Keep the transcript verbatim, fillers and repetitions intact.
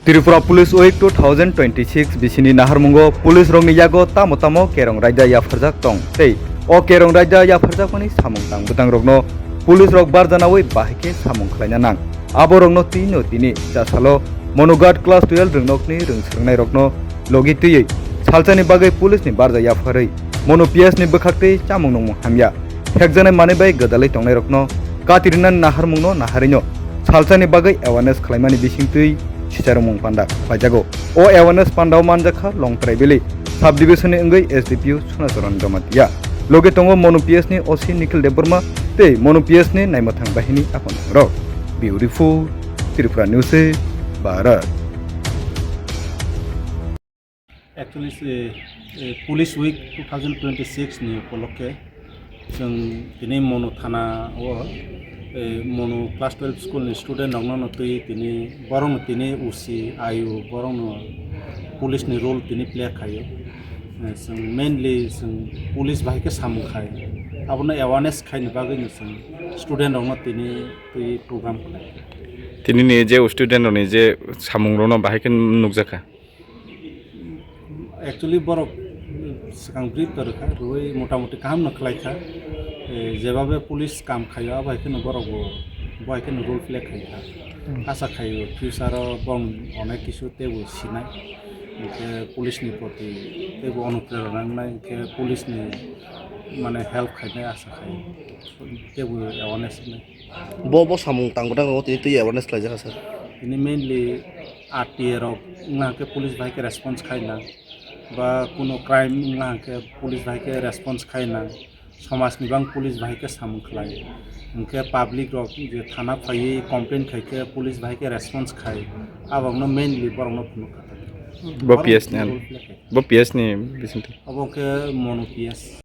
Tripura Police Week two thousand twenty-six bisini naharmungo police rokni yago tamo tamo kerong raida yapharjak tong tei o kerong raida yapharjakmani samung tang bwtang rokno police rok barjanawi bahai khe samung khlaina nang. Abo rokno tino tini chasalo Monughat class twelve rwngnokni rwngswrwngnairokno logi twiwi salsani bagwi police ni barja yapharwi Monu P S ni bwkhaktwi chamung nungmung hamya phekjaknai manwi bai gwdalwi tongnairokno katirinani naharmungno naharwino salsani bagwi awareness khlaimani bisingtwi sichairwmung panda khlaijago. O awareness pandao manjakha Longtrai Valley sub division ni wngwi S D P O Sunacharan Jamatia. Loge tongo Monu P S ni O C Nikhil Debbarma tei Monu P S ni naimwthang bahini aphano rok. Bureau Report, Tripura News, Bharat. Actually, eh, eh, Police Week two thousand twenty-six ni upolokke chwng tini Monu thana o, eh, Monu class twelve school ni student rokno no twi tini borok no tini O C, I O borok no police ni role tini play khaio. Eh, chwng mainly chwng police bahai khe samung khai abono awareness khaini bagwi no chwng student rokno tini twi program khlai. Tini ni je student rokni je samung rokno bahai khe nukjakha. Actually, borok swkang brief to rwkha, rwui motamoti kaham no khlai kha. Eh, jebabe police kam khaio, abo hai kheno borok bo, bo hai kheno role play khai kha. Hmm. Asa khaio, future o bong onek kisu teibo sinai. Hinkhe police ni proti teibo onuprerona wngnai, hinkhe police ni mane help khainai asa khaio. Teibo awareness wngnai. Bo, bo samung tang bwtang rok tini twi awareness khlaijak sir. Tini mainly R T A rok wngna hwnkhe police bai khe response khai nang, ba kuno crime wngna hwnkhe police bai khe response khai nang, somaj ni bang police bai khe samung khlai, hwnkhe public rok je thana phaiwi complain khai khe police bai khe response khai, abokno mainly borokno phunuk kha. Bo Borok P S ni role play khai. Bo P S ni bisingtwi. Obo khe Mono P S.